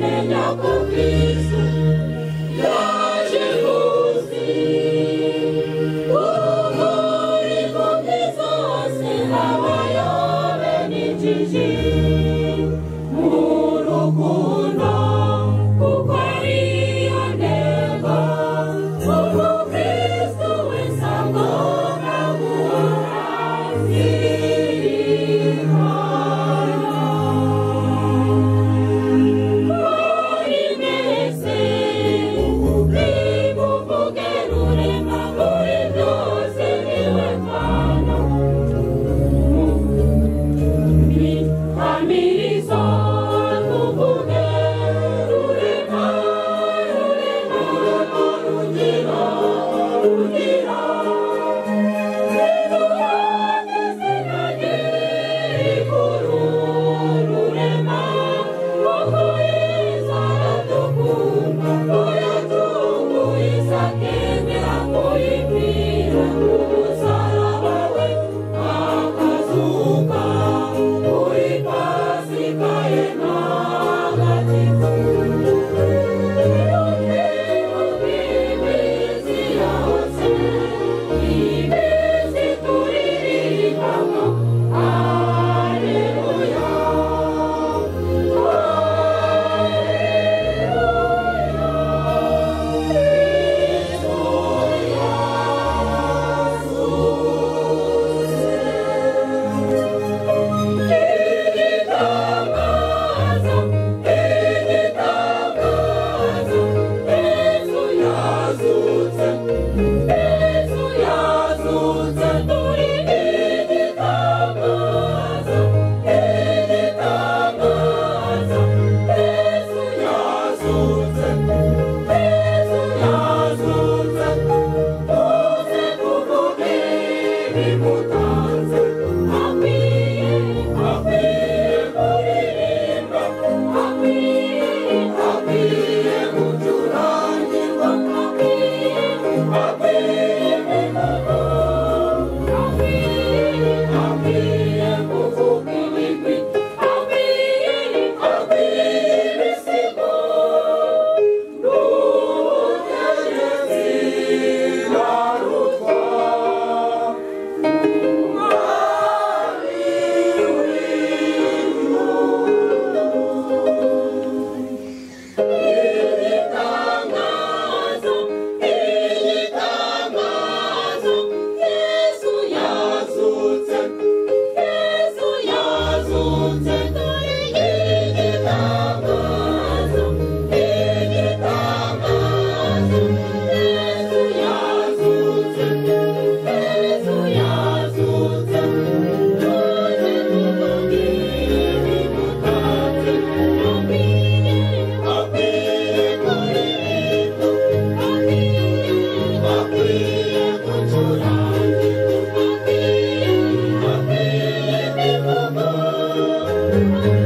Kumenya ko Kristo yaje kuzi Umuri kumbi zose abayobe n'injiji mu rukundo kuko ariyo ntego umukristo wese agomba guhora azirikana. Kuri mwese nimuvuge Rurema muri byose niwe Mana. Mihamirizo tuvuge Rurema, Rurema, Rugira, Rugira. Niduhate izina rye rikuru Rurema, kuko Yesu aradukunda, ko yacunguye isi akemera kuyipfira ku musaraba we, akazuka kuri Pasika ye ntagatifu. Iminsi yose, iminsi turirimbamo, Alleluya, Alleluya, Kristo yazutse. Igitangaza, igitangaza, Yesu yazutse, Yesu yazutse, turi igitangaza, igitangaza, Yesu yazutse, Yesu yazutse, tuze tuvuge ibimutanze, akwiye, akwiye kuririmba, akwiye, akwiye gucurangirwa, akwiye, akwiye imivugo, akwiye, akwiye kuvuga ibigwi, akwiye, akwiye ibisigo, n'ubutegetsi Narutwa Igitangaza, igitangaza, Yesu yazutse, Yesu yazutse, dore igitangaza, igitangaza, Yesu yazutse, Yesu yazutse, tuze tuvuge ibimutanze, akwiye, akwiye kuririmba, akwiye, akwiye gucurangirwa, akwiye, akwiye imivugo, akwiye,